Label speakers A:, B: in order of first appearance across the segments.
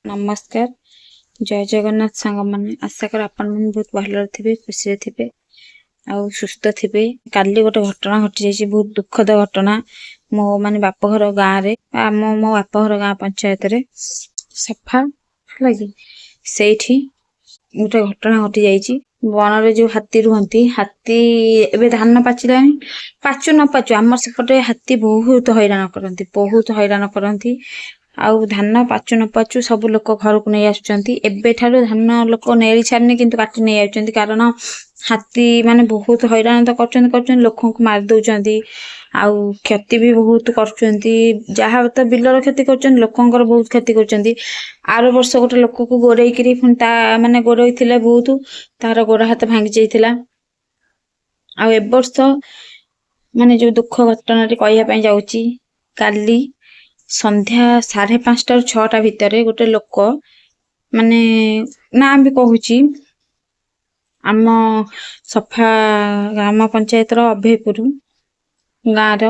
A: ନମସ୍କାର, ଜୟ ଜଗନ୍ନାଥ ସାଙ୍ଗମାନେ। ଆଶା କରେ ଆପଣମାନେ ବହୁତ ଭଲରେ ଥିବେ, ଖୁସିରେ ଥିବେ ଆଉ ସୁସ୍ଥ ଥିବେ। କାଲି ଗୋଟେ ଘଟଣା ଘଟିଯାଇଛି, ବହୁତ ଦୁଃଖଦ ଘଟଣା। ମୋ ମାନେ ବାପଘର ଗାଁରେ, ଆମ ମୋ ବାପଘର ଗାଁ ପଞ୍ଚାୟତରେ ସଫା ହେଲା କି, ସେଇଠି ଗୋଟେ ଘଟଣା ଘଟିଯାଇଛି। ବଣରେ ଯୋଉ ହାତୀ ରୁହନ୍ତି, ହାତୀ ଏବେ ଧାନ ପାଚିଲାଣି, ପାଚୁ ନ ପାଚୁ ଆମର ସେପଟେ ହାତୀ ବହୁତ ହଇରାଣ କରନ୍ତି, ବହୁତ ହଇରାଣ କରନ୍ତି। ଆଉ ଧାନ ପାଚୁ ନ ପାଚୁ ସବୁ ଲୋକ ଘରକୁ ନେଇ ଆସୁଛନ୍ତି। ଏବେଠାରୁ ଧାନ ଲୋକ ନେଳି ଛାଡ଼ିନି, କିନ୍ତୁ କାଟି ନେଇ ଆସୁଛନ୍ତି, କାରଣ ହାତୀ ମାନେ ବହୁତ ହଇରାଣ ତ କରୁଛନ୍ତି କରୁଛନ୍ତି, ଲୋକଙ୍କୁ ମାରି ଦଉଛନ୍ତି ଆଉ କ୍ଷତି ବି ବହୁତ କରୁଛନ୍ତି। ଯାହା ତ ବିଲର କ୍ଷତି କରୁଛନ୍ତି, ଲୋକଙ୍କର ବହୁତ କ୍ଷତି କରୁଛନ୍ତି। ଆର ବର୍ଷ ଗୋଟେ ଲୋକକୁ ଗୋଡେଇକିରି ପୁଣି ତା ମାନେ ଗୋଡେଇଥିଲେ ବହୁତ, ତାର ଗୋଡ ହାତ ଭାଙ୍ଗି ଯାଇଥିଲା। ଆଉ ଏ ବର୍ଷ ମାନେ ଯୋଉ ଦୁଃଖ ଘଟଣାଟି କହିବା ପାଇଁ ଯାଉଛି, କାଲି ସନ୍ଧ୍ୟା 5:30ରୁ 6ଟା ଭିତରେ ଗୋଟେ ଲୋକ, ମାନେ ନାଁ ବି କହୁଛି, ଆମ ସଫା ଗ୍ରାମ ପଞ୍ଚାୟତର ଅଭୟପୁର ଗାଁର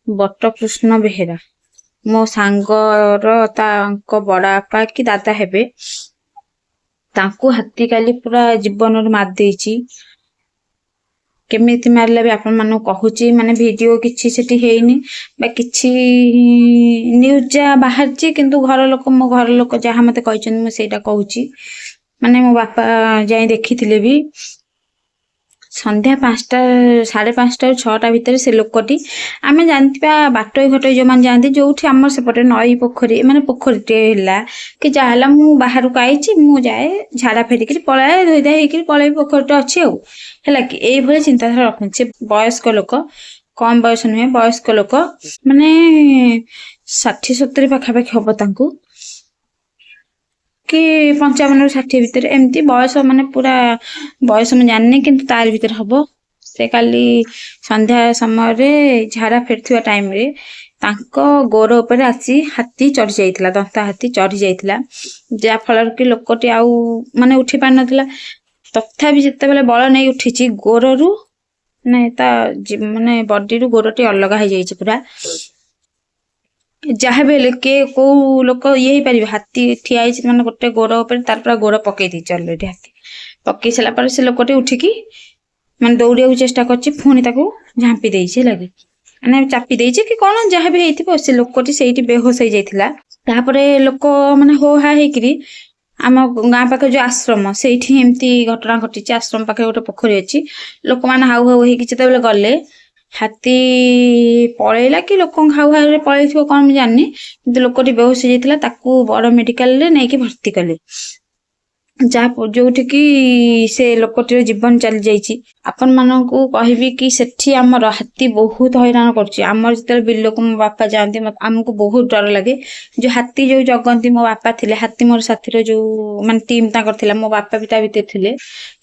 A: ବଟକୃଷ୍ଣ ବେହେରା, ମୋ ସାଙ୍ଗର ତାଙ୍କ ବଡ ବାପା କି ଦାଦା ହେବେ, ତାଙ୍କୁ ହାତୀ କାଲି ପୁରା ଜୀବନରୁ ମାରି ଦେଇଛି। କେମିତି ମାରିଲା ବି ଆପଣମାନଙ୍କୁ କହୁଛି। ମାନେ ଭିଡିଓ କିଛି ସେଠି ହେଇନି ବା କିଛି ନ୍ୟୁଜ୍ ଯାହା ବାହାରିଛି, କିନ୍ତୁ ଘର ଲୋକ, ମୋ ଘର ଲୋକ ଯାହା ମତେ କହିଛନ୍ତି ମୁଁ ସେଇଟା କହୁଛି। ମାନେ ମୋ ବାପା ଯାଇ ଦେଖିଥିଲେ ବି। ସନ୍ଧ୍ୟା 5ଟା, 5:30ରୁ 6ଟା ଭିତରେ ସେ ଲୋକଟି, ଆମେ ଜାଣିଥିବା ବାଟୋଇ ଘଟୋଇ ଯୋଉମାନେ ଯାଆନ୍ତି, ଯୋଉଠି ଆମର ସେପଟେ ନଈ ପୋଖରୀ, ମାନେ ପୋଖରୀଟେ ହେଲା କି ଯାହା ହେଲା, ମୁଁ ବାହାରକୁ ଆଇଛି, ମୁଁ ଯାଏ ଝାଡା ଫେରିକିରି ପଳାଏ, ଧୋଇ ଧାଇ ହେଇକିରି ପଳେଇବି, ପୋଖରୀଟେ ଅଛି ଆଉ ହେଲା କି, ଏଇଭଳି ଚିନ୍ତାଧାରା ରଖନ୍ତି। ସେ ବୟସ୍କ ଲୋକ, କମ ବୟସ ନୁହେଁ, ବୟସ୍କ ଲୋକ, ମାନେ 60-70 ପାଖାପାଖି ହବ ତାଙ୍କୁ, କି 55ରୁ 60 ଭିତରେ ଏମିତି ବୟସ, ମାନେ ପୁରା ବୟସ ମୁଁ ଜାଣିନି, କିନ୍ତୁ ତାରି ଭିତରେ ହବ। ସେ କାଲି ସନ୍ଧ୍ୟା ସମୟରେ ଝାଡା ଫେରୁଥିବା ଟାଇମରେ ତାଙ୍କ ଗୋଡ ଉପରେ ଆସି ହାତୀ ଚଢି ଯାଇଥିଲା, ଦନ୍ତା ହାତୀ ଚଢି ଯାଇଥିଲା, ଯାହା ଫଳରେ କି ଲୋକଟି ଆଉ ମାନେ ଉଠି ପାରିନଥିଲା। ତଥାପି ଯେତେବେଳେ ବଳ ନେଇ ଉଠିଛି, ଗୋଡରୁ ମାନେ ତା ମାନେ ବଡିରୁ ଗୋଡଟି ଅଲଗା ହେଇଯାଇଛି ପୁରା। ଯାହା ବି ହେଲେ କିଏ କୋଉ ଲୋକ ଇଏ ହେଇପାରିବେ? ହାତୀ ଠିଆ ହେଇଛି ମାନେ ଗୋଟେ ଗୋଡ ଉପରେ, ତାର ପୁରା ଗୋଡ ପକେଇ ଦେଇଛି ଅଲରେଡି ହାତୀ। ପକେଇ ସାରିଲା ପରେ ସେ ଲୋକଟି ଉଠିକି ମାନେ ଦୌଡ଼ିବାକୁ ଚେଷ୍ଟା କରିଛି, ପୁଣି ତାକୁ ଝାମ୍ପି ଦେଇଛି, ହେଲା କି, ମାନେ ଚାପି ଦେଇଛି କି କଣ ଯାହା ବି ହେଇଥିବ, ସେ ଲୋକଟି ସେଇଠି ବେହୋସ ହେଇଯାଇଥିଲା। ତାପରେ ଲୋକ ମାନେ ହୋ ହା ହେଇକିରି ଆମ ଗାଁ ପାଖରେ ଯୋଉ ଆଶ୍ରମ, ସେଇଠି ଏମିତି ଘଟଣା ଘଟିଛି। ଆଶ୍ରମ ପାଖରେ ଗୋଟେ ପୋଖରୀ ଅଛି। ଲୋକମାନେ ହାଉ ହାଉ ହେଇକି ଯେତେବେଳେ ଗଲେ, ହାତୀ ପଳେଇଲା କି ଲୋକଙ୍କ ହାଉ ହାଉରେ ପଳେଇଥିବ କଣ ମୁଁ ଜାଣିନି, କିନ୍ତୁ ଲୋକଟି ବେହୋସ ହେଇଯାଇଥିଲା। ତାକୁ ବଡ ମେଡିକାଲରେ ନେଇକି ଭର୍ତ୍ତି କଲେ, ଯାହା ଯୋଉଠିକି ସେ ଲୋକଟିର ଜୀବନ ଚାଲି ଯାଇଛି। ଆପଣ ମାନଙ୍କୁ କହିବି କି ସେଠି ଆମର ହାତୀ ବହୁତ ହଇରାଣ କରୁଛି। ଆମର ଯେତେବେଳେ ବିଲକୁ ମୋ ବାପା ଯାଆନ୍ତି, ଆମକୁ ବହୁତ ଡର ଲାଗେ। ଯୋଉ ହାତୀ ଯୋଉ ଜଗନ୍ତି, ମୋ ବାପା ଥିଲେ ହାତୀ ମୋର ସାଥିର ଯୋଉ ମାନେ ଟିମ୍ ତାଙ୍କର ଥିଲା, ମୋ ବାପା ବି ତା ଭିତରେ ଥିଲେ,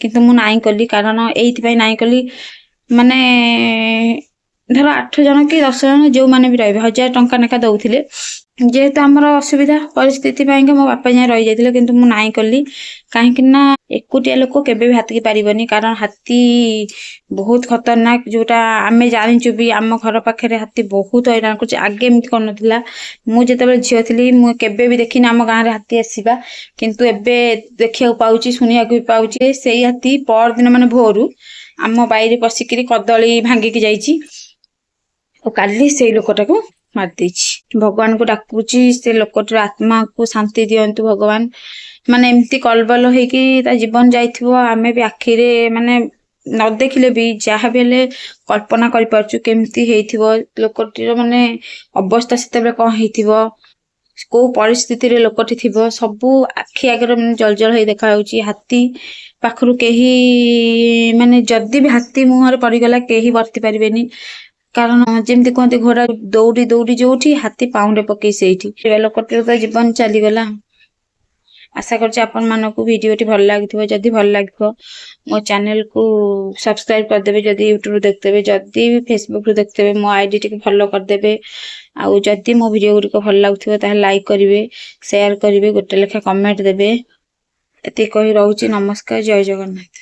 A: କିନ୍ତୁ ମୁଁ ନାଇଁ କଲି। କାରଣ ଏଇଥିପାଇଁ ନାଇଁ କଲି, ମାନେ ଧର 8 ଜଣ କି 10 ଜଣ ଯୋଉମାନେ ବି ରହିବେ, 1000 ଟଙ୍କା ଲେଖା ଦଉଥିଲେ। ଯେହେତୁ ଆମର ଅସୁବିଧା ପରିସ୍ଥିତି ପାଇଁକା ମୋ ବାପା ଯାଏ ରହିଯାଇଥିଲେ, କିନ୍ତୁ ମୁଁ ନାଇଁ କଲି, କାହିଁକି ନା ଏକୁଟିଆ ଲୋକ କେବେ ବି ହାତୀକି ପାରିବନି, କାରଣ ହାତୀ ବହୁତ ଖତରନାକ, ଯୋଉଟା ଆମେ ଜାଣିଛୁ ବି। ଆମ ଘର ପାଖରେ ହାତୀ ବହୁତ ହଇରାଣ କରୁଛି। ଆଗେ ଏମିତି କରୁନଥିଲା। ମୁଁ ଯେତେବେଳେ ଝିଅ ଥିଲି, ମୁଁ କେବେ ବି ଦେଖିନି ଆମ ଗାଁରେ ହାତୀ ଆସିବା, କିନ୍ତୁ ଏବେ ଦେଖିବାକୁ ପାଉଛି, ଶୁଣିବାକୁ ବି ପାଉଛି। ସେଇ ହାତୀ ପରଦିନ ମାନେ ଭୋରୁ ଆମ ବାଇରେ ପଶିକିରି କଦଳୀ ଭାଙ୍ଗିକି ଯାଇଛି, ଆଉ କାଲି ସେଇ ଲୋକଟାକୁ ମାରିଦେଇଛି। ଭଗବାନଙ୍କୁ ଡାକୁଛି ସେ ଲୋକଟିର ଆତ୍ମାକୁ ଶାନ୍ତି ଦିଅନ୍ତୁ ଭଗବାନ। ମାନେ ଏମିତି କଲବଲ ହେଇକି ତା ଜୀବନ ଯାଇଥିବ, ଆମେ ବି ଆଖିରେ ମାନେ ନ ଦେଖିଲେ ବି ଯାହା ବି ହେଲେ କଳ୍ପନା କରିପାରୁଛୁ କେମିତି ହେଇଥିବ ଲୋକଟିର, ମାନେ ଅବସ୍ଥା ସେତେବେଳେ କଣ ହେଇଥିବ, କୋଉ ପରିସ୍ଥିତିରେ ଲୋକଟି ଥିବ, ସବୁ ଆଖି ଆଗରେ ମାନେ ଜଳଜଳ ହେଇ ଦେଖାଯାଉଛି। ହାତୀ ପାଖରୁ କେହି ମାନେ ଯଦି ବି ହାତୀ ମୁହଁରେ ପଡିଗଲା, କେହି ବର୍ତ୍ତି ପାରିବେନି, କାରଣ ଯେମିତି କୁହନ୍ତି ଘୋଡା ଦୌଡି ଦୌଡି ଯୋଉଠି, ହାତୀ ପାଉଣ୍ଡେ ପକେଇ ସେଇଠି। ଲୋକଟିର ତ ଜୀବନ ଚାଲିଗଲା। ଆଶା କରୁଛି ଆପଣମାନଙ୍କୁ ଭିଡିଓଟି ଭଲ ଲାଗିଥିବ। ଯଦି ଭଲ ଲାଗିଥିବ, ମୋ ଚ୍ୟାନେଲକୁ ସବସ୍କ୍ରାଇବ କରିଦେବେ ଯଦି ୟୁଟ୍ୟୁବରୁ ଦେଖୁଥିବେ, ଯଦି ଫେସବୁକରୁ ଦେଖୁଥିବେ ମୋ ଆଇଡି ଟିକେ ଫଲୋ କରିଦେବେ। ଆଉ ଯଦି ମୋ ଭିଡିଓ ଗୁଡ଼ିକ ଭଲ ଲାଗୁଥିବ, ତାହେଲେ ଲାଇକ୍ କରିବେ, ସେୟାର କରିବେ, ଗୋଟେ ଲେଖା କମେଣ୍ଟ ଦେବେ। ଏତିକି କହି ରହୁଛି। ନମସ୍କାର, ଜୟ ଜଗନ୍ନାଥ।